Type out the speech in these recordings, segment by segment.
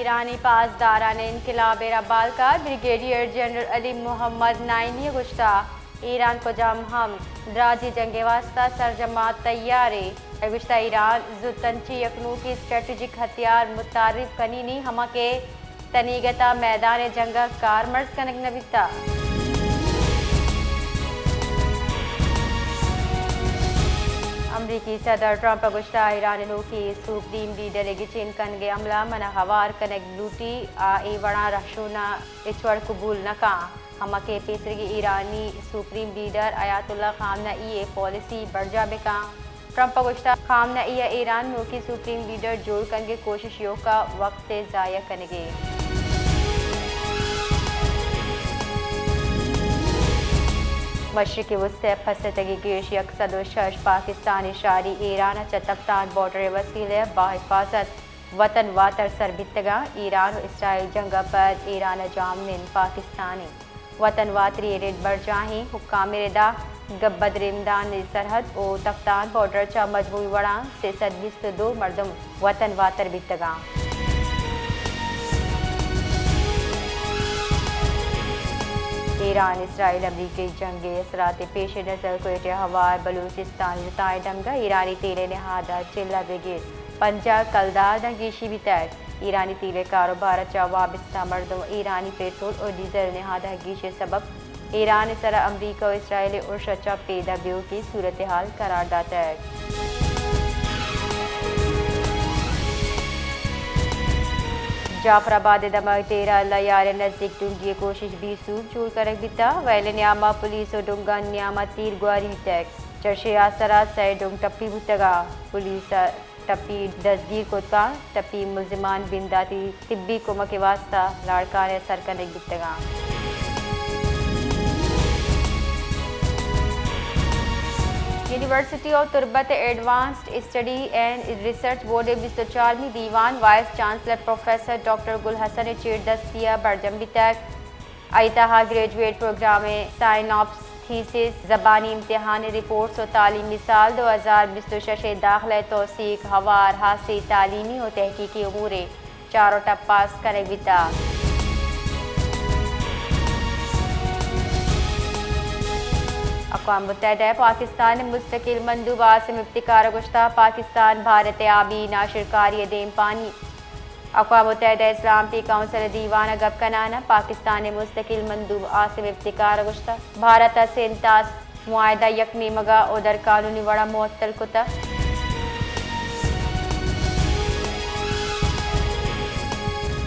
ایرانی پاسداران انقلاب ء ربالکار بریگیڈیئر جنرل علی محمد نعیمی ء گوشتہ، ایران کجام ہم دراجیں جنگ ء واستہ سرجم ء تیار ء۔ گوشتہ، ایران زوت انچیں یک نوکیں اسٹریٹجک ہتھیار متعارف کنینی، ہما کہ تنیگت ء میدان جنگ ء کارمرز کنگ نہ بیتہ۔ امریکی صدر ٹرمپ ء گوشتہ، ایران ء نوکیں سپریم لیڈر ء گچین کنگ ء عمل ء من ء ہوار کنگ لوٹی، آ اے وڑاں رہشون ء ہچ وڑ قبول نہ کن، ہما کہ پیسریگیں ایرانی سپریم لیڈر آیت اللہ خامنہ ای ء پالیسی برجاہ بہ کن۔ ٹرمپ ء گوشتہ، خامنہ ای ء ایران نوکیں سپریم لیڈر جوڑ کنگ ء کوشش ایوک ء وقت ء ضائع کنگ ء۔ مشرق وسطی ء پسیتگی گیش یک سد و شش پاکستانی شہری ایران ء چہ تفتان بارڈر ء وسیلہ ء با حفاظت وطن واتر سر بیتگاں۔ ایران و اسرائیل جنگ ء پد ایران ء جاہمنند پاکستانی وطن واتری ء رد برجاہیں حکام ء ردا گبدرمدان ء سرحد و تفتان بارڈر چہ مجموعی وڑاں سئے سد بیست و دو مردم وطن واتر بیتگاں۔ ایران اسرائیل امریکی جنگ ء اثرات ء پیش نظر کوئٹہ ہوار بلوچستان جتائیں دمگاں ایرانی تیل ء نہاد ء چل ء بگر پنجاہ کلدار داں گیشی بیتگ۔ ایرانی تیل ء کاروبار ء چہ وابستہ مردم ایرانی پٹرول و ڈیزل نہاد ء گیش ء سبب ایران ء سرا امریکہ و اسرائیل ء ارش ء چہ پیداک بیوکی صورتحال قرار داتگ۔ جعفر آباد ء دمگ تیرہ اللہ یار ء نزیک ڈونگی ء کوشش بی سوب جوڑ کنگ بیتگ۔ ویل ء نیام ء پولیس و ڈونگانی نیام ء تیر گواری بیتگ۔ چرشی ء سرا سئے ڈونگ ٹپی بوتگ ء پولیس ء ٹپی دزگیر کت کنت۔ ٹپی ملزمان بنداتی طبی کمک ء واستہ لاڑکان ء سر کنگ بیتگاں۔ یونیورسٹی آف تربت ء advanced study and research board ء بیست و چارمی دیوان وائس چانسلر پروفیسر ڈاکٹر گل حسن ء چیردستی ء برجم بیتگ۔ آئی تہا گریجویٹ پروگرام ء سائن آپس، تھیسس، زبانی امتحان ء رپورٹس و تعلیمی سال دو ہزار بیست و شش ء داخلہ ء توثیق ہوار ہاسیں تعلیمی و تحقیقی امور ء چار و ٹپ پاس کنگ بیتگ۔ اقوام متحدہ ء پاکستان ء مستقل مندوب عاصم افتخار ء گوشتگ، پاکستان بھارت ء آبی ناشرکاری ء دیمپانی۔ اقوام متحدہ ء سلامتی کونسل ء دیوان ء گپ کنان ء پاکستان ء مستقل مندوب عاصم افتخار ء گوشتگ، بھارت ء سینتاس معاہدہ یک نیمگ ء و در قانونی وڑ ء معطل کتگ۔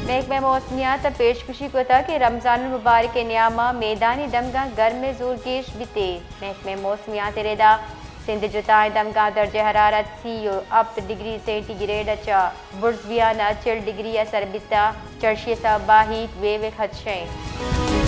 محکمہ موسمیات ء پیشگوشی کتگ کہ رمضان المبارک ء نیام ء میدانی دمگاں گرم ء زور گیش بیت۔ محکمہ موسمیات ء ردا سندھ ء جتائیں دمگاں درجہ حرارت سی و ہپت ڈگری سینٹی گریڈ ء چہ برز بیان ء چل ڈگری ء سر بیتگ، چرشی ء سبب ء ہیٹ ویو ء خدشہ انت۔